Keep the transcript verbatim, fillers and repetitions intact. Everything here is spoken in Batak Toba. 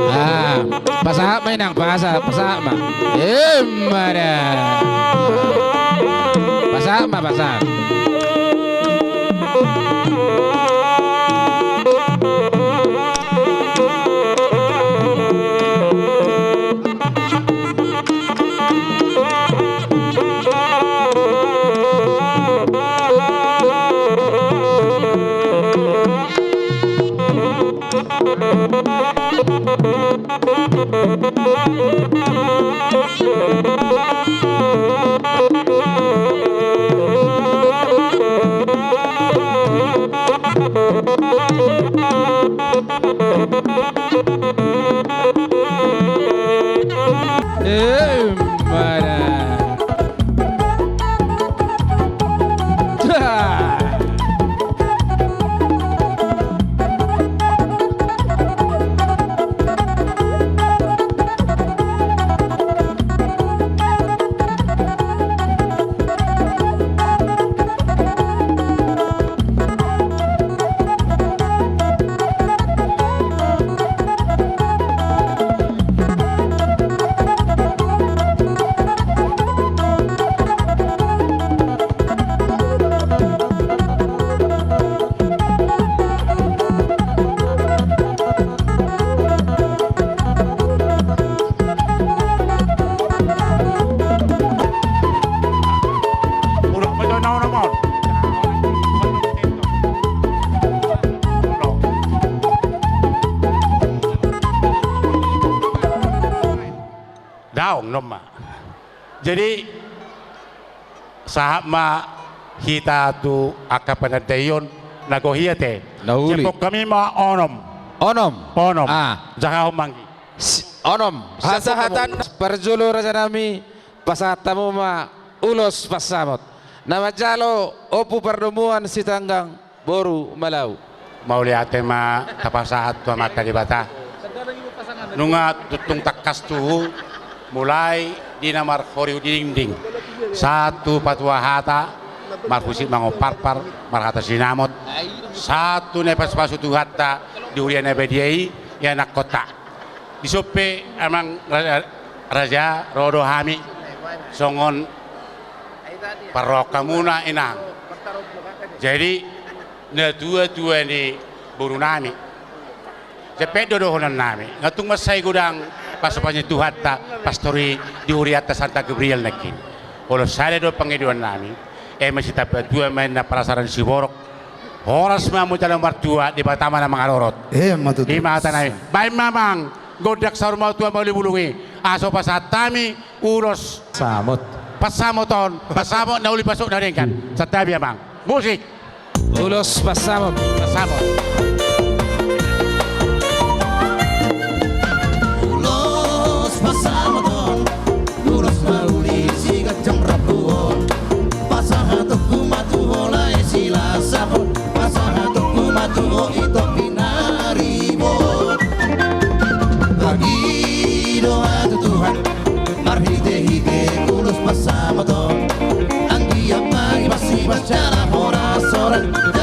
Ah, pasahat ma inang, pasahat, pasahat ma. Emma da. Pasahat ma, pasahat. Eh, mana? Dah. Daong, non ma. Jadi, sahat ma hita tu angka panandaion na gohi ate. Na uli. Siap hami ma onom. Onom. Onom. Ah. Jahahon ma anggi. Si-, onom. Siap hami. Hasahatan parjolo raja nami, pasahat hamu ma ulos pansamot. Na manjalo Ompu Pardomuan Sitanggang boru Malau. Mauliate ma tapasahat tu Amanta Debata. Nunga tung tangkas tuhu, mulai di na marhori di dinding, sahat tu patua hata, marhusip mangomparpar, marhata sinamot, sahat tu na pasupasu Tuhanta di huria na badia i, i anakkonta. Dison pe amang ra-, raja, ro do hami songon parrohamuna inang. Jadi, natuatua ni boru nami. Jempek do dohonon nami. Nga tung mansai godang pasupasu ni Tuhanta, pastor i di hurianta Santa Gabriel nangkin. Olo sada do pangidoan nami. Eme sitamba tua ma inna parasaran siborok. Horas ma hamu jala martua, Debata ma na mangarorot. Emma tutu. Ima hata nai. Baen ma amang, gondang saur matua ma uli bulung i. Asa pasahat hami ulos. Samot. Pansamot on, pansamot na uli, pansamot na denggan. Santabi amang. Musik. Ulos pansamot. Pansamot. Ulos pansamot on. Ulos na uli siganjang rambu on. Pasahatonku ma tu ho lae Silasap on. Pasahatonku ma tu ho i topi na ribot. Pangidoan tu Tuhan marhitehite ulos pansamot on. Anggiat ma ibasibas jala horas-horas.